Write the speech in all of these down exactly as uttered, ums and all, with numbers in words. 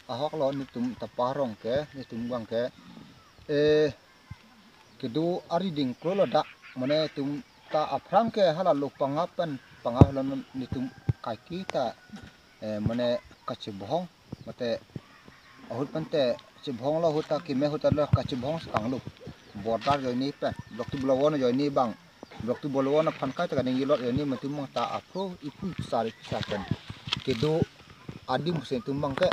Ahok lo, netum ta parong ke, netum abang ke, eh, kedo ari dingklo lo dak, mane netum ta aphrang ke hala lo pangap pen pangap lo, netum kaike ta, eh, mane kachebohong, mate ahut pen te chebohong lo, ahut ta keme ahut ta lo kachebohong sekang lo. Border ajoine pen, Block two Block one ajoine abang, Block two Block one aphan kaita kaningje lot ajoine, netum abang ta apro iphu sar iphu sar pen kedo adim pusi netum abang ke,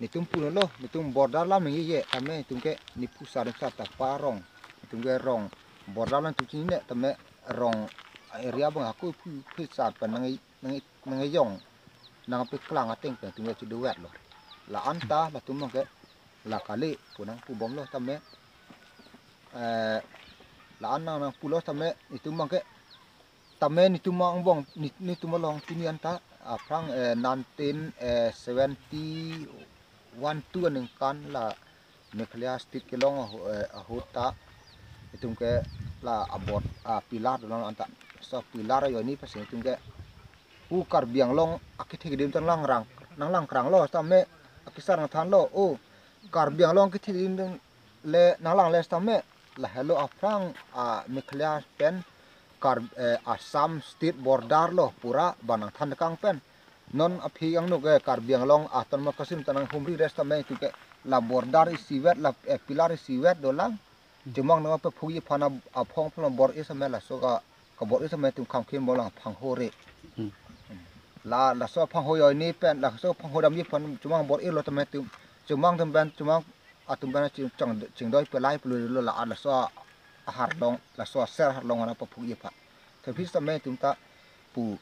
netum pulo lo, netum border alam ningjeje, tame netum ke nephu sar nephu sar ta parong, netum ke rong, border alam netum chinine, tame rong area abang ako iphu iphu sar pen nang nang nang ejong nangpeklang ateng pen netum ke chido wet lo. La-an ta latum abang ke la kali pu nangpubom lo, tame, eh, la-an nang nangpulo, tame netum abang ke, tame netum angbong, ne-, netum along pini anta aphrang, eh, nineteen, eh, seventy one two aningkan la Meghalaya state kelong ahu-, eh, ahut ta netum ke la abor, ah, pillar dolang anta. So pillar ajoine pusi netum ke, o Karbi Anglong akethe kedim ta nanglang rang, nanglang krang lo sitame, akesar nangthan lo, o Karbi Anglong akethe kedim le nanglang le sitame, lahelo aphrang, ah, Meghalaya pen Kar-, eh, Assam state border lo pura, bang nangthan kang pen. Non aphi angnuk, eh, Karbi Anglong Autonomous Council ta nanghumri re sitame netum ke la border isivet, la, eh, pillar isivet dolang. Chomang nangpaphukji aphan a-, aphong aphan bor-i sitame, laso ka, kabor-i sitame netum kham khim bolang phangho re. Hmm. La, laso phangho ajoine pen, laso phangho damji aphan chomang bor-i lo tame netum, chomang atum pen, chomang atum pen ching, ching, chingdoi pelai pelu lo, la-an laso aharlong, laso aser harlong nangpaphukji aphan. Tebis tame netum ta pu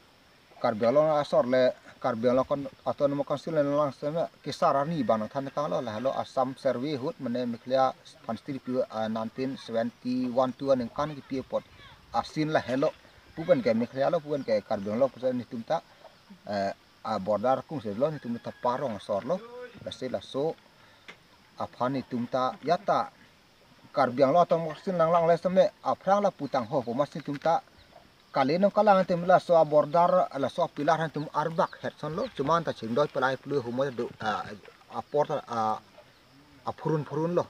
Karbi Anglong asor le Karbi Anglong kon Autonomous Council le nanglang sitame kesar arni bang nangthan kang lo, lahelo Assam survey ahut mane Meghalaya aphan state pi, ah, nineteen seventy one two aningkan kipi apot asin lahelo, pu pen ke Meghalaya lo, pu pen ke Karbi Anglong lo, pusi netum ta, eh, a border kung si lo, netum ta parong asor lo, lasi laso aphan netum ta ya ta Karbi Anglong Autonomous Council nanglang le sitame aphrang lapu tangho pu amatsi netum ta kali nangkalang atum laso aborder, laso apillar atum arbak het ason lo, chomang ta chingdoi pelai pelu humoi do, ah, apor ta, ah, aphurun phurun lo.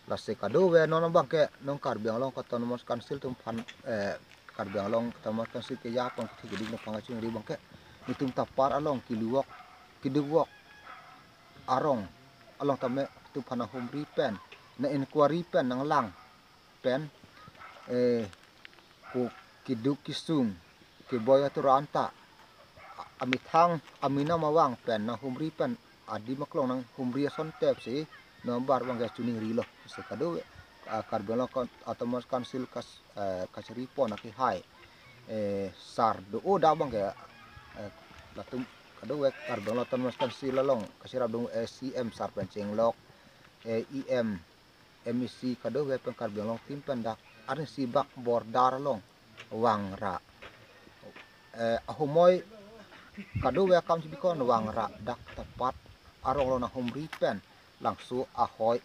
Lasi kadokave non abang ke non Karbi Anglong Autonomous Council atum aphan, eh, Karbi Anglong Autonomous Council keja aphan kethe kedim nangpangchingri abang ke, netum ta par along keluk-ok, keduk-ok arong along tame netum aphan nanghumri pen, nang-inquiry pen, nanglang pen, eh, ko keduk kesung, keboi atura anta, a-, amethang, aminam avang pen nanghumri pen, adim aklong nanghumri ason tep si, non bar abang ke chiningri lo, si kadokave, ah, Karbi Anglong Kon-, Autonomous Council kas-, eh, kachari pon akehai, eh, sar do-o dak abang ke, eh, latum kadokave Karbi Anglong Autonomous Council along kachirap do, eh, C M sar pen chenglok, eh, E M, M E C kadokave pen Karbi Anglong atum pen dak arnisi bak border along vangra, eh, ahumoi kadokave akam chibikon vangra, dak tapat arong lo nanghumri pen, langso ahoi,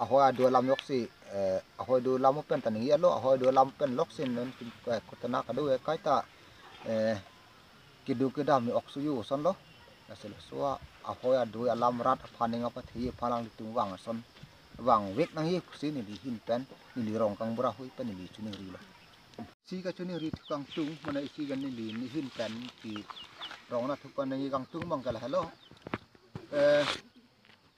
ahoi adu alam loksi, eh, ahoi adu alam pen ta ningje lo, ahoi adu alam pen loksi non, eh, kotana kadokave kaita, eh, keduk kedam ni ok suyu ason lo. Lasi laso ahoi adu alam rat aphan ning apathe aphan alanglitum vang ason, vangvek nangji pusi neli ahin pen, neli rong kangbura hui pen neli chiningri lo. Isi kachiningri thu kangtung, mane isi kan neli nehin pen kerong nathu pen nangji kangtung abang ke lahelo. Eh,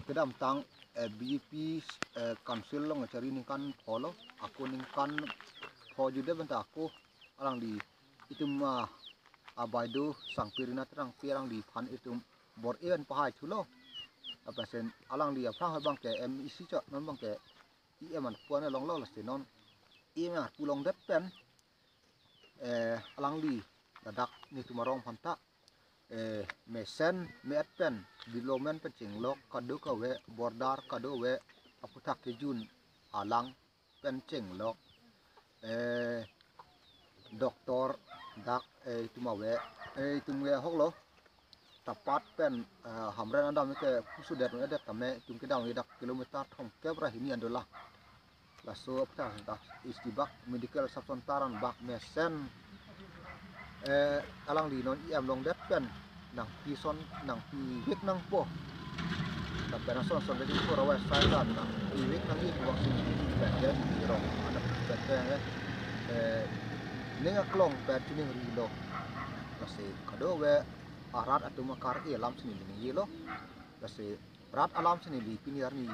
kedamtang, eh, B J P, eh, council along chari ningkan pho lo, ako ningkan pho jude banta ako alangli itum, ah, abai do Sangpi Rina Terangpi alangliphan itum bor-i pen pahai thulo. Apesen alangli aphrang abang ke M E C chot, non abang ke E M an puan along lo, lasi non E M an pu longdet pen, eh, alangli ladak netum arong aphan ta, eh, mesen me-et pen development pen chenglok, kadokave border, kadokave aputhak kejun alang pen chenglok, eh, doctor dak, eh, itum ave, eh, itum ke ahok lo. Tapat pen, eh, Hamren adam ke pusudet adet tame itum kedam dak kilometer thomkep ra hini an dolang. Laso apta ta isi bak medical sub center an bak mesen, eh, alangli non E M longdet pen nangpison, nangpivek nangpo. Pen ason ason le pura website rat na. Iwik nangji pu vangsi pen ke neli rong adak pen ke, eh, ning aklong pen chiningrilo. Lasi kadokave arat atum akar-i alam si neli ningjelo. Lasi rat alam si neli pini arni,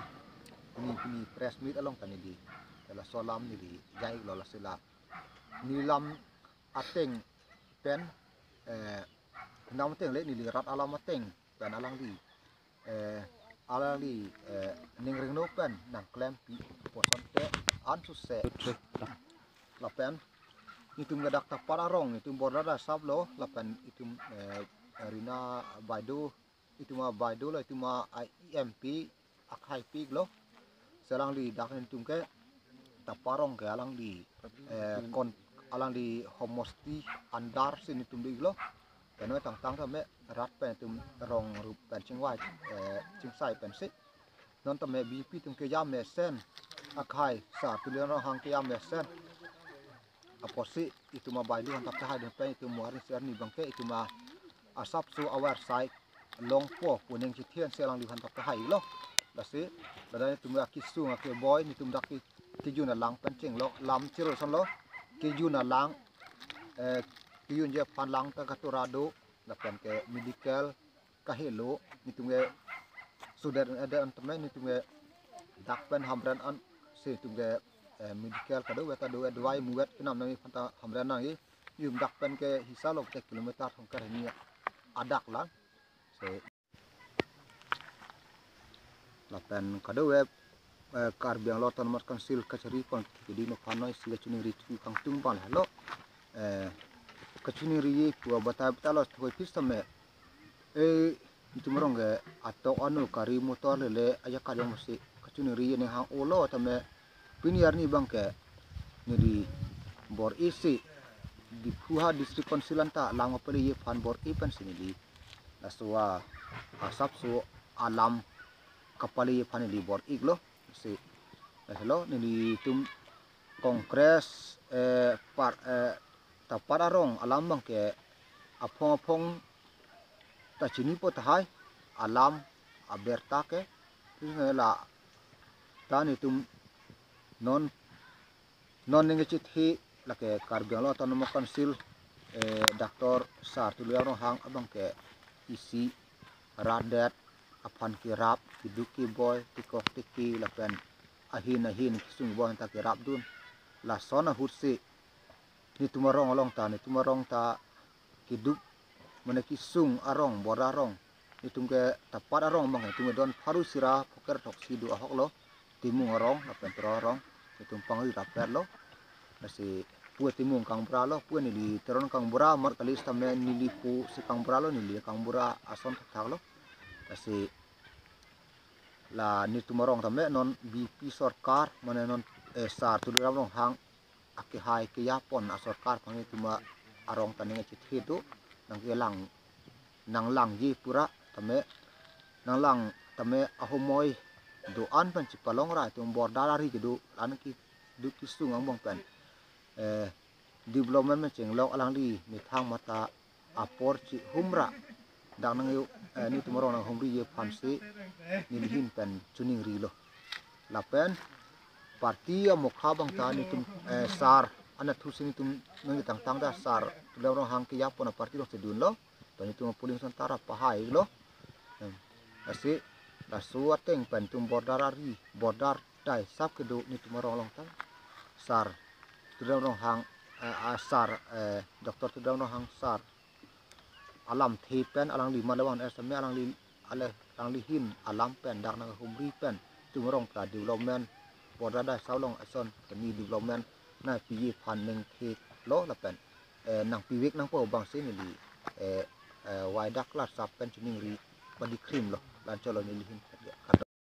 pini, pini press meet along ta neli, laso alam neli jai-iklo. Lasi la neli lam ateng pen, eh, nam ateng le neli rat alam ateng pen alangli, eh, alangli, eh, ning ringno pen nangklempi puson ke ansose. Lapen netum ke dak Tapar arong, netum border asaplo, lapen itum, eh, Rina Baideo, itum abaideo lo, itum a E M P akhai piklo. Si alangli dak netum ke Tapar arong ke alangli, eh, kon, alangli homosti andar si netum do-iklo. Pen tangtang tame rat pen itum rong rup pen chingvai, eh, chingsai pensi. Non tame B J P atum kejam mesen, akhai Sar Tuliram Ronghang kejam mesen. Apotsi itum abaideo aphan ta kehai dun pen itum mo arni si arni abangke itum a asapso a website longpo pu ning chethe-an si alangliphan ta kehai-iklo. Lasi ladak netum akesung akeboi netum dak ke, kejun alang pen chenglo, lam chiro sonlo, kejun alang, eh, kejunji aphan lang ta katura do, lapen ke medical kahelo, netum ke sudet ada an tame netum ke dak pen Hamren ansi netum ke, eh, medical kadokave ta do, eh, dawai muvet kenam nangji aphan ta Hamren nangji. Netum dak pen ke hisap lo te kilometer thomkep hini adak lang. Si lapen kadokave, eh, Karbi Anglong Autonomous Council kachari pon kidi no phan noi si kachiningri chu kangtung abang helo. Eh, kachiningri pu abatai batai lo thoi pis tame. Eh, netum arong ke atok anu gari motor lele ajakar jongsi kachiningri ning hang-olo tame pini arni abangke neli bor-isi Diphu ha District Council anta alam kapaleji aphan bor-i pensi neli laso a asapso alam kapaleji aphan neli bor-iklo. Si, eh, helo, nelitum Congress, eh, par, eh, Tapar arong alam abangke aphong aphong ta chinipo tahai, alam aberta ke. Isi la ta netum non, non ning chethe lake Karbi Anglong Autonomous Council, eh, Doctor Sar Tuliram Ronghang abangke isi rat det aphan kerap, keduk keboi, tekok teke lapen ahin ahin kesung keboi ta kerap dun. Lason ahut si netum arong along ta, netum arong ta keduk, mane kesung arong, border arong, netum ke Tapar arong abang netum ke don pharo sira phoker throksi do ahok lo, Timung arong lapen Teron arong, netum pangri rapet lo. Lasi pu Timung kangbura lo, pu neli Teron kangbura amat kali sitame neli pu si kangbura lo, neli kangbura ason thakthak lo. Lasi la netum arong tame non B J P sorkar, mane non, eh, Sar Tuliram Ronghang akehai kejapon asorkar aphan netum arong ta ning chethe do, nangkelang, nanglangji pura tame, nanglang tame ahomoi do-an pen chipalong ra itum border ari kedo, an keduk kesung angbong pen, eh, development pen chenglok alangli methang mata apor chihum ra dak nang, eh, netum arong nanghumriji aphansi neli ahin pen chiningrilo. Lapen party amokha abang ta netum, eh, Sar anatthu si netum nangtangtang ta Sar Tuliram Ronghang kejapon aparty along si dunlo. To netum polling center ta pahai-iklo. Em, lasi laso ateng pen netum border ari, border dai asap kedo netum arong along ta Sar Tuliram Ronghang, eh, ah, Sar, eh, Doctor Tuliram Ronghang Sar alamthe pen alangli malawang S M A alangli ale alangli ahin alam pen dak nanghumri pen netum arong ta development, border dai asap along eson keni development nangpiji aphan ningthelo lapen, eh, nangpivek nangpo abangsi neli, eh, eh, waidak lat asap pen chiningri padikrimlo, la-anchotlo neli ahin.